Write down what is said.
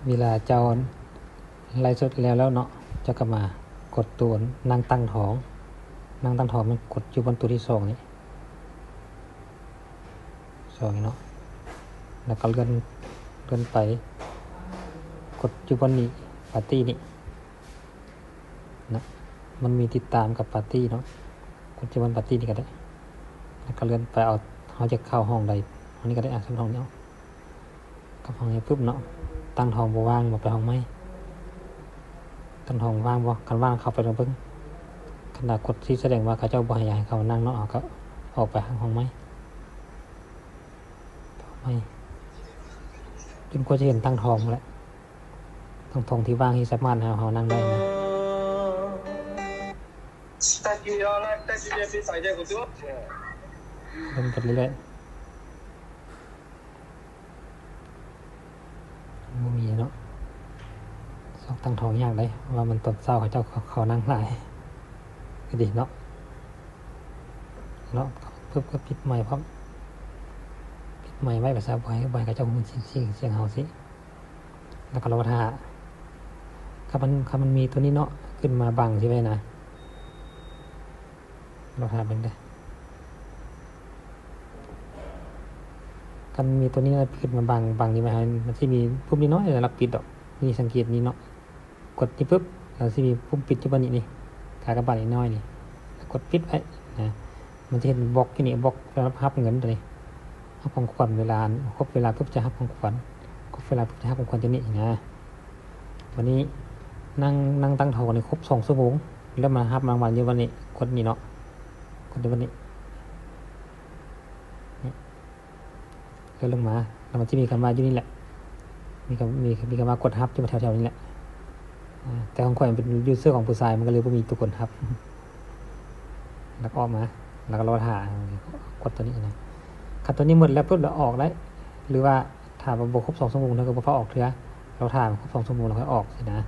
ເວລາເຈົ້າໄລຟ໌ສົດແລ້ວແລ້ວເນາະ ເຈົ້າກໍມາກົດໂຕນັ່ງຕັ້ງທ້ອງ ນັ່ງຕັ້ງທ້ອງ ມັນກົດຢູ່ບ່ອນໂຕທີສອງນີ້ ສອງນີ້ເນາະ ແລ້ວກໍເລື່ອນ ເລື່ອນໄປ ກົດຢູ່ບ່ອນນີ້ ປາຕີ້ນີ້ນະ ມັນມີຕິດຕາມກັບປາຕີ້ເນາະ ກົດຢູ່ບ່ອນປາຕີ້ນີ້ກໍໄດ້ ແລ້ວກໍເລື່ອນໄປເອົາ ເຮົາຈະເຂົ້າຫ້ອງໃດ ຫ້ອງນີ້ກໍໄດ້ ອາ ສົມມຸດຫ້ອງນີ້ເອົາ ກັບຫ້ອງນີ້ປຶບເນາະ ຕັ້ງທ້ອງບໍ່ວ່າງ ບໍ່ໄປຫ້ອງໃໝ່ ຕັ້ງທ້ອງວ່າງບໍ່ ຄັນວ່າງເຂົ້າໄປເບິ່ງ ຄັນວ່າກົດທີ່ສະແດງວ່າເຂົາເຈົ້າບໍ່ຢາກໃຫ້ເຂົ້າມານັ່ງເນາະ ເຮົາກໍອອກໄປທາງຫ້ອງໃໝ່ ຫ້ອງໃໝ່ ຈົນກວ່າຈະເຫັນຕັ້ງທ້ອງພຸ້ນແຫຼະ ຕັ້ງທ້ອງທີ່ວ່າງທີ່ສາມາດໃຫ້ເຮົານັ່ງໄດ້ນະ ເບິ່ງໄປເລື້ອຍໆ. ບໍ່ມີເນາະ ຊອກຕັ້ງທ້ອງຍາກເດ້ ເພາະວ່າມັນຕອນເຊົ້າເຂົາເຈົ້າເຂົ້ານັ່ງຫຼາຍ ກໍດີເນາະ ເນາະ ປຶບ ກໍປິດໄມຄ໌ພ້ອມ ປິດໄມຄ໌ໄວ້ ປະຊາ ບໍ່ໃຫ້ ບໍ່ໃຫ້ເຂົາເຈົ້າຮູ້ສຽງ ສຽງເຮົາຊິ ແລ້ວກໍລໍຖ້າ ຄັນມັນ ຄັນມັນມີຕົວນີ້ເນາະ ຂຶ້ນມາບັງຊິໄວ້ນະ ລໍຖ້າເບິ່ງເດີ້. ຄັນມີຕົວນີ້ນະ ຂຶ້ນມາບັງ ບັງນີ້ໄວ້ໃຫ້ ມັນຊິມີປຸ່ມນ້ອຍໆ ລະປິດດອກ ນີ້ ສັງເກດນີ້ເນາະ ກົດນີ້ປຶບ ລະຊິມີປຸ່ມປິດຢູ່ບ່ອນນີ້ນີ້ ກາກະບາດນ້ອຍໆນີ້ ກົດປິດໄວ້ນະ ມັນຈະເຫັນບລັອກຢູ່ນີ້ ບລັອກສຳລັບຮັບເງິນຕົວນີ້ ຮັບຂອງຂວັນເວລາ ຄົບເວລາປຶບຈະຮັບຂອງຂວັນ ຄົບເວລາປຶບຈະຮັບຂອງຂວັນຕົວນີ້ນະ. ບັດນີ້ນັ່ງ ນັ່ງຕັ້ງທ້ອງນີ້ຄົບສອງຊົ່ວໂມງ ແລ້ວມາຮັບລາງວັນຢູ່ບ່ອນນີ້ ກົດນີ້ເນາະ ກົດຢູ່ບ່ອນນີ້ ນີ້ ເລື່ອນລົງມາ ແລ້ວມັນຈະມີຄຳວ່າຢູ່ນີ້ແຫຼະ ມີຄຳ ມີ ມີຄຳວ່າກົດຮັບຢູ່ແຖວໆນີ້ແຫຼະ ອາ ແຕ່ຂອງຂ້ອຍມັນເປັນຢູເຊີຂອງຜູ້ຊາຍ ມັນກໍເລີຍບໍ່ມີຕົວກົດຮັບ ແລ້ວກໍອອກມາ ແລ້ວກໍລໍຖ້າ ກົດຕົວນີ້ນະ ຄັນຕົວນີ້ໝົດແລ້ວປຶບ ແລ້ວອອກໄດ້ ຫຼືວ່າຖ້າວ່າບໍ່ຄົບສອງຊົ່ວໂມງ ເຮົາກໍບໍ່ພາອອກເທື່ອ ລໍຖ້າມັນຄົບສອງຊົ່ວໂມງແລ້ວຄ່ອຍອອກຊີ້ນະ.